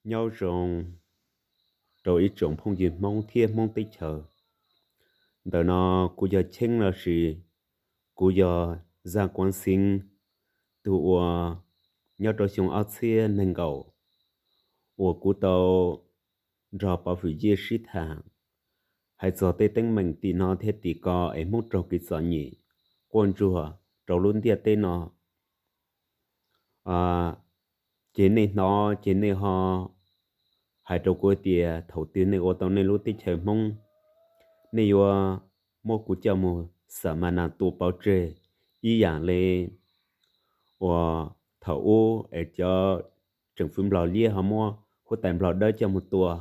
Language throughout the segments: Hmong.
Nyob zoo rau ib tsoom phooj ywg Hmoob thiab Hmoob teb chaws. Ntawm no kuv yog Cheeb lossis kuv yog Zaj Kuav Xeev, tus uas nyob rau xyoo ob txhiab nees nkaum uas kuv tau nrog Pov Fwm Yij sib tham hais txog tej teeb meem tim no thiab tim ko es Hmoob raug kev txom nyem quaj ntsuag rau lub ntiaj teb no. Ces nej hnov ces nej ho hais rau kuv tias thaum twg nej ua tau nej lub teb chaws Hmoob, nej yuav muab kuv coj mus xam mas nas tua pov tseg ib yam li uas thaum ub es cov tseem fwv Nplog liab ho muab huab tais Nplog dawb coj mus tua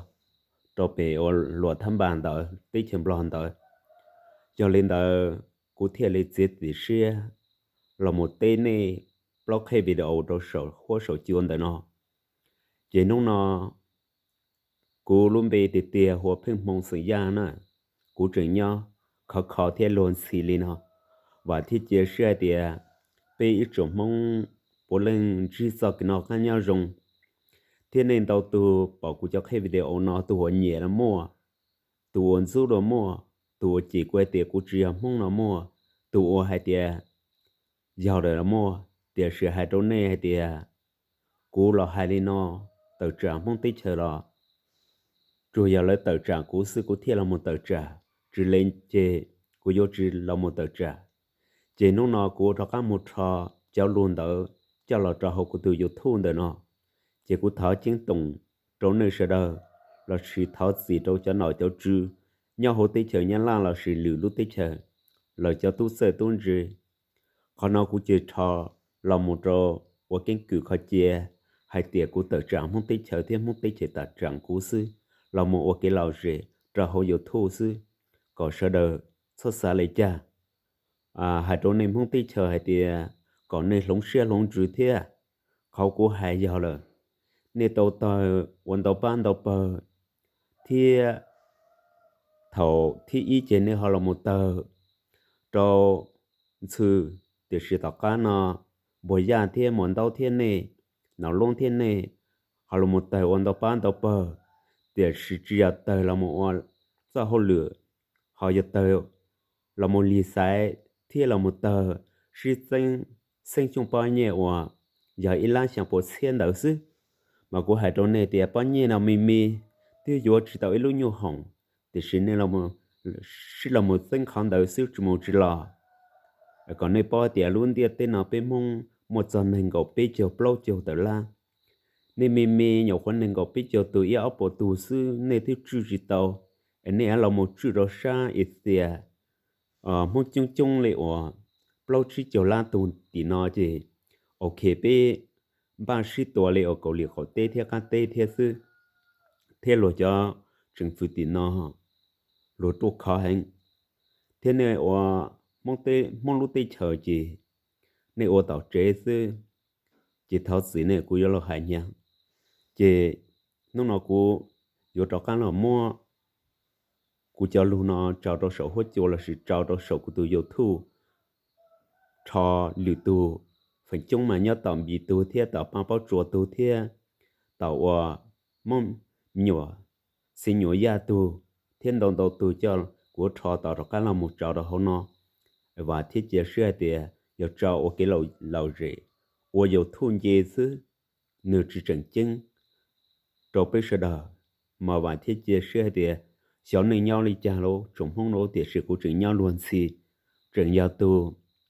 rau pem uas Luam Thab Npas ntawd teb chaws Nplog ntawd. Yog li ntawd kuv thiaj li txiav txim siab los mus teb nej plaub qhej video rau saum huab saum cua ntawm no. Ces hnub no kuv lub npe tiag tiag hu ua Pheej Hmoo xeem Yaj na. Kuv tseem nyob khov kho thiab luag ntxhi li no, vam thiab cia siab hais tias peb ib tsoom Hmoob puav leej ntsib txoj kev noj qab nyob zoo, thiab nej ntau tus pom kuv cov qhej video no, tus uas nyiam los muaj, tus uas ntxub los muaj, tus uas cem kuv hais tias kuv tsis yog Hmoob los muaj, tus uas hais tias yog lawm los muaj. Tiam sis hais rau nej hais tias kuv los hais li no tawm tsam Hmoob teb chaws los tsuas yog lawv tawm tsam kuv xwb kuv thiaj los mus tawm tsam, tsis li ces kuv yuav tsis los mus tawm tsam. Ces hnub no kuv rov qab mus rho cov lus ntawd coj los rau hauv kuv tus YouTube ntawm no. Ces kuv thov ceeb toom rau nej sawv daws lossis thov txim rau cov nom cov tswv nyob hauv teb chaws Nyab Laj lossis lwm lub teb chaws, lawv cov tub txawj tub ntse. Qhov no kuv ces rho los mus rau ua keeb kwm kho cia hais tias kuv tawm tsam Hmoob teb chaws thiab Hmoob teb chaws tawm tsam kuv xwb, los mus ua kev lom zem rau hauv YouTube xwb, kom sawv daws txhob xav li cas. Hais rau nej Hmoob teb chaws hais tias kom nej hloov siab hloov ntsws thiab. Qhov kuv hais yog lawm, nej tau tawg ua ntau pab ntau pawg thiab thaum thib ib ces nej ho los mus tawg rau Ntxhw, tiam sis tom qab no Npuag Yaj thiab Muas Ntaub thiab nej, Nom Loob thiab nej ho los mus tawg ua ntau pab ntau pawg, tiam sis tsis yog tawg los mus ua txoj hauj lwm, ho yog tawg los mus lig xaiv thiab los mus tawg sib txeeb xeeb xyooj pob nyiaj uas yog ib lab xya puas txhiab ntawd xwb. Mas kuv hais rau nej tias pob nyiaj no me me, twb yuav tsis tau ib lub nyuj hoom, tiam sis nej sib los mus txeeb qhov ntawd xwb tsis mus tsis los. Kom nej paub tias lub ntiaj teb no peb Hmoob muaj txog nees nkaum peb caug plaub caug tawm lab. Nej me me nyuam qhuav nees nkaum peb caug tus ib ob puas tus xwb nej twb tswj tsis tau, es nej los mus tswj rau sab Axias Hmoob coob coob li uas plaub tsib caug lab tus tim no ces, ok, peb npaj sib tua li uas Kaus Lim qaum teb thiab qab teb thiab xwb, thiab luag cov tseem fwv tim no luag ruaj khov heev, thiab nej ua Hmoob lub teb chaws ces nej ua tom tsev xwb, ces thov txim nej kuv yuav los hais hnyav. Ces hnub no kuv yuav rov qab los muab kuv cov lus no tso rau saum huab cua lossis tso rau saum kuv tus YouTube, rho lwm tus, feem coob mas nyob tom Npis tug thiab tom Paj Paub Tsuas tug thiab tom uas Hmoob me nyuam Xeev Nyuam Yaj tug thiab ntau ntau tug coj kuv rho tau rov qab los mus tso rau hauv no. Vam thiab cia siab hais tias yog tso ua kev lom zem, ua YouTube nce xwb, nws tsis tseem ceeb rau peb sawv daws. Mas vam thiab cia siab hais tias xyov nej nyob li cas lauj tsoom Hmoob lauj, tiam sis kuv tseem nyob luag ntxhi, tseem yog tus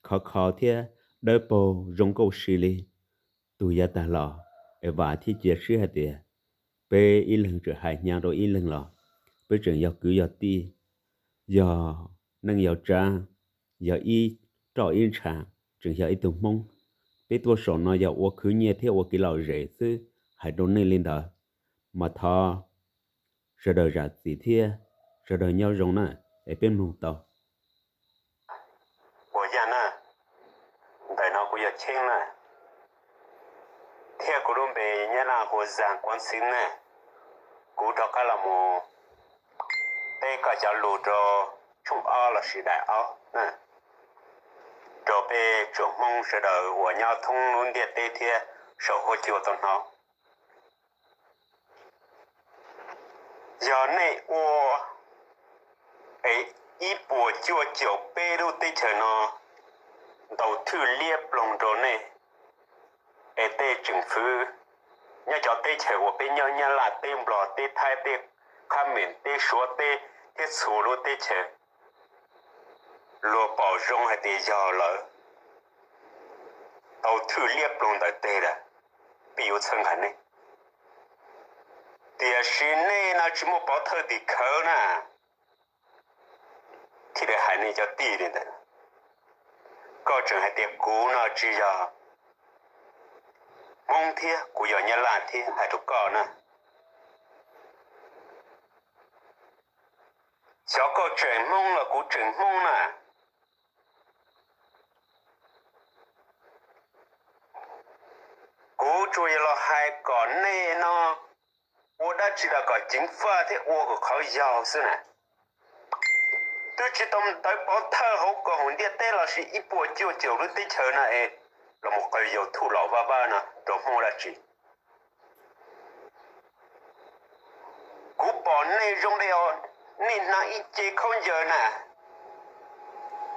khov kho thiab dawb paug zoo nkauj si li tus yav tag los. Es vam thiab cia siab hais tias peb ib leeg tseem hais hnyav rau ib leeg los peb tseem yog kwv yog tij, yog neej yog tsav, yog ib roj ib ntsha, tseem yog ib tug Hmoob. Peb tuaj saum no yog ua khwv nyiaj thiab ua kev lom zem xwb, hais rau nej li ntawd. Mas thov sawv daws zam txim thiab sawv daws nyob zoo na, es peb mloog tau. Ua yaj na, ntawm no kuv yog Cheeb na, thiab kuv lub npe Nyab Laj hu Zaj Kuav Xeev ne. Kuv rov qab los mus teb koj cov lus rau tshooj ob lossis daim ob na, rau peb tsoom Hmoob sawv daws uas nyob thoob lub ntiaj teb thiab saum huab cua tau hnov. Yog nej ua es ib puas cuaj caum peb lub teb chaws no ntau thwj liab ploog rau nej, es tej tseem fwv nyob cov teb chaws uas peb nyob, Nyab Laj, teb Nplog, teb Thaib, teb Qhab Mem, teb Suav, teb thiab txhua lub teb chaws, luag pom zoo hais tias yog lawm, tau thwj liab ploog ntawm teg lawm, peb yuav txhawb nqa nej. Tiam sis nej no tsis muaj pov thawj tim khawv na, thiaj li hais nej cov tij li ntawd. Koj tseem hais tias kuv no tsis yog Hmoob thiab kuv yog Nyab Laj thiab hais rau koj na. Xyov koj tseem Hmoob los kuv tseem Hmoob na. Kuv tsuas yog los hais kom nej no ua dab tsi los kom ceev faj thiab ua kom qhov yog xwb na. Twb tsis tau ntawv pov thawj hauv koom haum ntiaj teb los sis ib puas cuaj caum lub teb chaws no es los mus qw YouTube los vaj vaj no rau Hmoob dab tsi. Kuv pom nej zoo li nej hnav ib ce khaub ncaws na,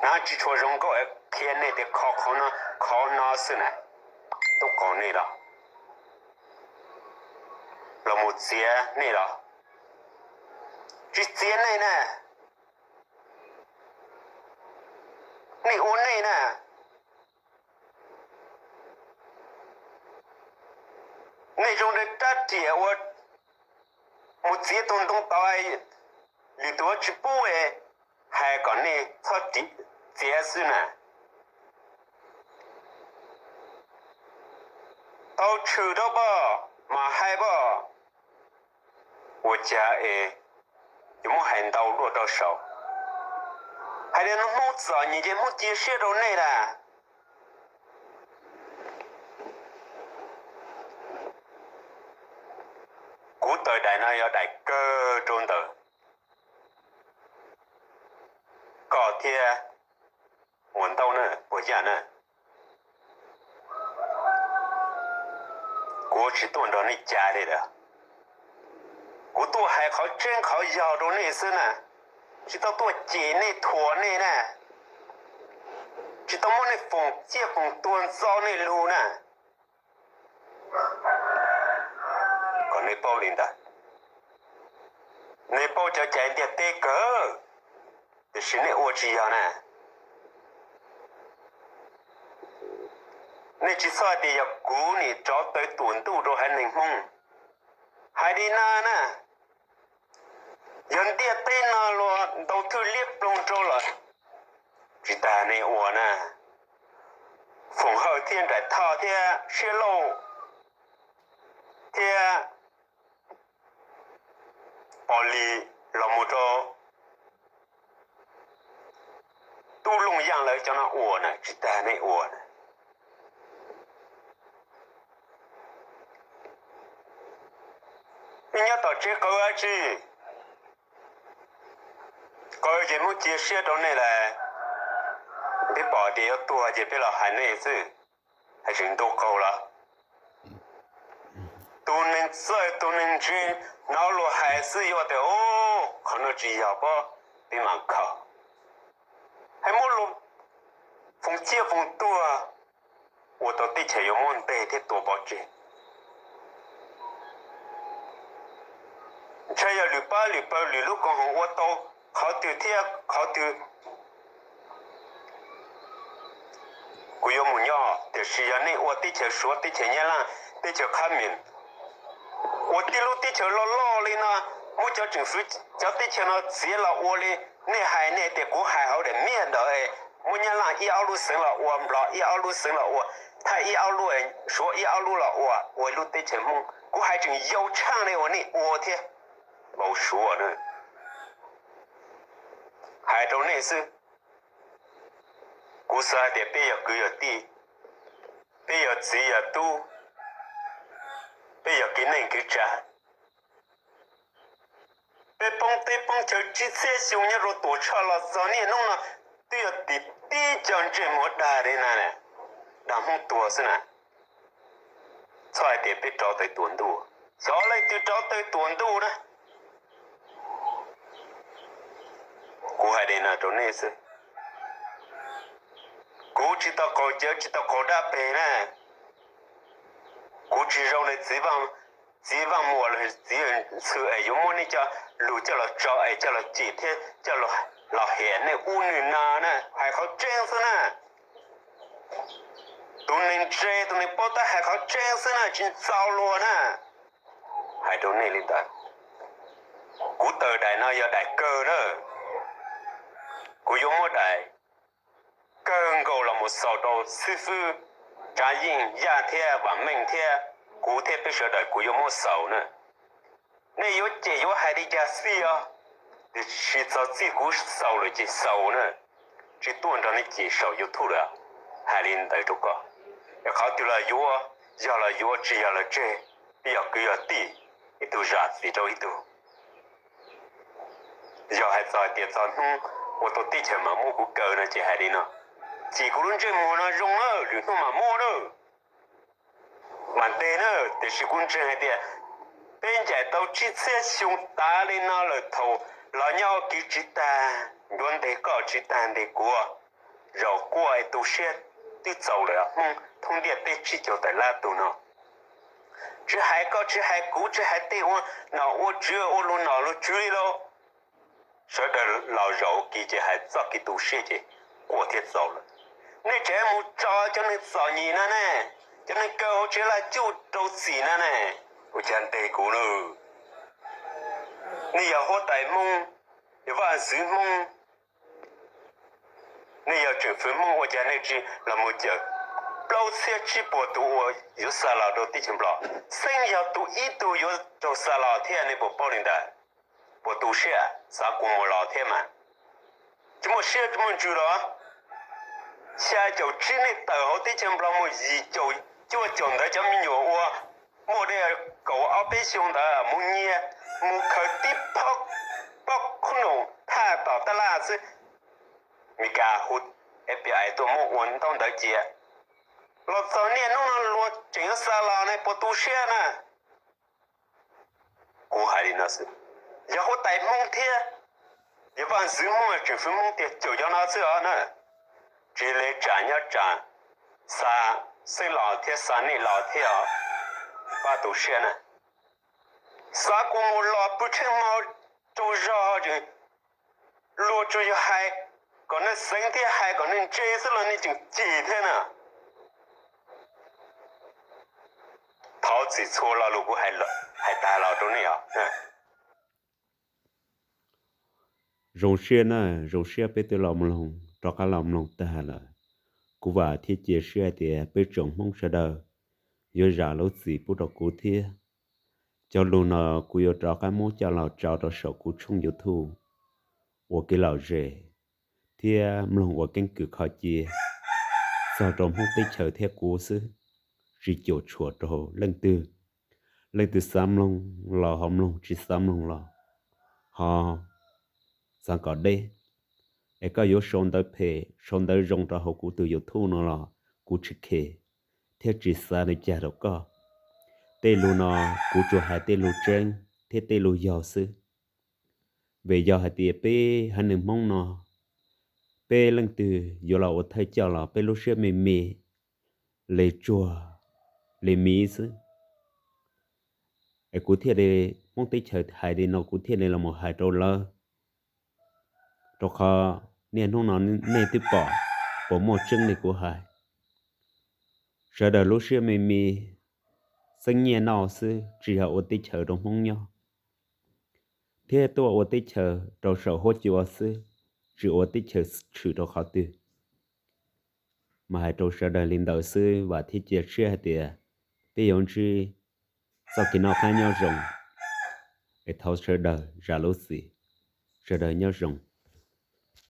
hnav tsis tshua zoo nkauj, qhia nej tias kho qhov no, kho no xwb na. Tub qaug nej los, los mus txiav nej los, tsis txiav nej na, nej ua nej na. Nej zoo li rab riam uas mus txiav tus ntoo tod, lwm tus tsis pub, hais kom nej txhob txiav xwb na. Tau tshwm rau poj, mam hais poj. Ua cas es yuav muab hais ntau luaj rau saud? Hais li no Hmoob txom nyem ces Hmoob cia siab rau nej lawm. Kuv tawm daim no yog daim kawg rau ntawm koj thiab Muas Ntaub na, Puas Yaj na. Kuv tsis tuaj nrog nej cav li lawm. Kuv tuaj hais qhov tseeb qhov yog rau nej xwb na, tsis tau tuaj cem nej thuam nej na, tsis tau muab nej foom ciaj foom tuag ntxo nej lug na. Kom nej paub li ntawd, nej paub cov caiv ntiaj teb kawg, tiam sis nej ua tsis yog na. Nej tsis txhob hais tias yog kuv nim rov taw tuam ntuj rau haiv neeg Hmoob. Hais li no na, yog ntiaj teb no luag ntaus thwj liab ploog rau lawm, tsis tas nej ua na. Foom Hawj thiab Nraim Thoj thiab Siab Lauj thiab Pov Lis los mus rau Tub Looj Yaj lawv cov no ua na, tsis tas nej ua na. Nej nyob tom tsev qawv dab tsi? Qawv ces muab cia siab rau nej lawm. Peb pom tias yuav tuag ces peb los hais nej xwb, hais tseem ntuj qaug lawm. Tus neeg txawj tus neeg ntse hnov luag hais xwb yuav tias, qhov no tsis yog pob, peb mam khaws. Hais muab luag foom ciaj foom tuag, ua tau teb chaws yuav muab nteg thiab tua pov tseg. Ntshai yog lwm pab lwm pawg lwm lub koom haum ua tau qhov twg thiab qhov twg, kuv yuav mus nyob, tiam sis yog nej ua teb chaws Suav, teb chaws Nyab Laj, teb chaws Qhab Mem, ua tib lub teb chaws loj loj li no, muab cov tseem fwv cov teb chaws no txiav los ua li nej hais, nej tias kuv hais hauv daim miaj ntawd, muab Nyab Laj ib ob lub xeev los ua, Nplog ib ob lub xeev los ua, Thaib ib ob lub, Suav ib ob lub los ua, ua ib lub teb chaws Hmoob. Kuv hais tseem yau tshaaj li uas nej ua thiab. Npau suav na. Hais rau nej xwb, kuv xav hais tias peb yog kwv yog tij, peb yog txiv yog tub, peb yog kwv neej kwv tsav, peb poob teb poob chaw tsib txhiab xyoo nyob rau tuam tshaj los txog niaj hnub no, twb yog tim tib co ntsej muag dag li na, dag Hmoob tuag xwb na. Txhob hais tias peb rov tawm tuam ntuj, xyov leej twg rov tawm tuam ntuj na. Kuv hais li no rau nej xwb, kuv tsis tau qaug cawv tsis tau qaug dab peg na. Kuv tsis zoo li txiv, txiv Vaj Muas los txiv Ntxhw es yuav muab nej cov lus coj los tso es coj los cem thiab coj los hiam nej ub nej no na, hais qhov tseeb xwb na. Tus neeg ntse tus neeg paub tab hais qhov tseeb xwb na, tsis txaus luag na. Hais rau nej li ntawd, kuv tawm daim no yog daim kawg na. Kuv yuav muab daim kawg nkaus los mus xaus rau xib fwb Tsav Yeej, Yaj thiab Vam Meej thiab kuv thiab peb sawv daws kuv yuav muab xaus na. Nej yuav cem yuav hais li cas xij os, tiam sis txog txij kuv xaus lawm ces xaus na, tsis tuaj nrog nej cem saum YouTube lawm. Hais li ntawd rau koj, es qhov twg los yuav, yog los yuav tsis yog los tseg, peb yog kwv yog tij, ib tug zam txim rau ib tug. Yog hais txog hais tias txog hnub ua tau teb chaws mam muab kuv kaw no ces hais li no, cim kuv lub ntsej muag no zoo na, lwm hnub mam muab na. Mam nteg na, tiam sis kuv ntseeg hais tias peb ncaim tau tsib txhiab xyoo tas li no lawm, thaum los nyob ua ke tsis tag, ncuav nteg koj tsis tag nteg kuv, zaum quaj es tu siab twb txaus lawm, Hmoob thoob ntiaj teb tsib caug tawm lab tug no. Tsis hais koj tsis hais kuv tsis hais tej ua nom ua tswv ua lus nom lus tswv li lauj, sawv daws los zaum ua ke ces hais txoj kev tu siab ces quaj thiab txaus lawm. Nej tseem mus tso cov neeg txom nyem na ne, cov neeg kaw hauv tsev laj cuj rau txim na ne, ua cas nteg kuv na. Nej yog huab tais Hmoob, yog vaj ntxwv Hmoob, nej yog tseem fwv Hmoob ua cas nej tsis los mus cawm plaub txhiab tsib puas tus uas yuav xa los rau teb chaws Nplog, xeeb yog tus ib tug yuav raug xa los thiab, nej puas paub li ntawd? Puas tu siab? Xav kuv mus los thiab mas. Tsis muaj siab tsis muaj ntsws los? Xya caum tsib nej tawm hauv teb chaws Nplog mus, yim caum cuaj caum ntawd cov me nyuam uas muaj dej kaum ob peb xyoo ntawd mus nyiag, mus khaws tib pob khub noom thaj tom tab laj xwb, Meskas hu F B I tuaj muab ua ntaub ntawv cia. Los txog niaj hnub no luag tseem yuav xa los ne, puas tu siab na? Kuv hais li no xwb, yog huab tais Hmoob thiab yog vaj ntxwv Hmoob tseem fwv Hmoob tiag caum cov no xwb os na. Tsis li tsam nyob tsam xa xeeb los thiab xa nej los thiab os, pab tu siab na. Xav kuv mus los pw tsheej hmo tsaug zog, luag tsuas yog hais kom nej xeev thiab hais kom nej ntse xwb los nej tseem cem thiab na. Thov txim txhua lo lus kuv hais tag los rau nej os. Zoo siab na, zoo siab peb twb los mloog, rov qab los mloog tag lawm. Kuv vam thiab cia siab hais tias peb tsoom Hmoob sawv daws yuav zam lub txim pub rau kuv thiab. Cov lus no kuv yuav rov qab muab coj los tso rau saum kuv tshooj YouTube ua kev lom zem thiab mloog ua keeb kwm kho cia txog rau Hmoob teb chaws thiab kuv xwb, tsis cuam tshuam rau leej twg. Leej twg xav mloog los ho mloog, tsis xav mloog los ho xav kom deb. Es koj yuav sau ntawv phem sau ntawv zoo rau hauv kuv tus YouTube no los kuv tsis khe thiab tsis xav li cas rau koj. Tej lus no kuv tsuas hais tej lus tseeb thiab tej lus yog xwb. Vim yog hais tias peb haiv neeg Hmoob no, peb leej twg yuav los ua thawj coj los peb lub siab me me li tsuag li miv xwb. Es kuv thiaj li, Hmoob teb chaws hais li no kuv thiaj li los mus hais rau lawv, rau qhov niaj hnub no nej twb pom puas muaj tseeb li kuv hais. Sawv daws lub siab me me, xeeb nyiaj noj xwb tsis yog ua teb chaws rau Hmoob nyob, thiab tuaj ua teb chaws rau saum huab cua xwb, tsis ua teb chaws tshwm rau qhov twg. Mas hais rau sawv daws li ntawd xwb, vam thiab cia siab hais tias peb yuav ntsib txoj kev noj qab nyob zoo. Es thov sawv daws zam lub txim, sawv daws nyob zoo.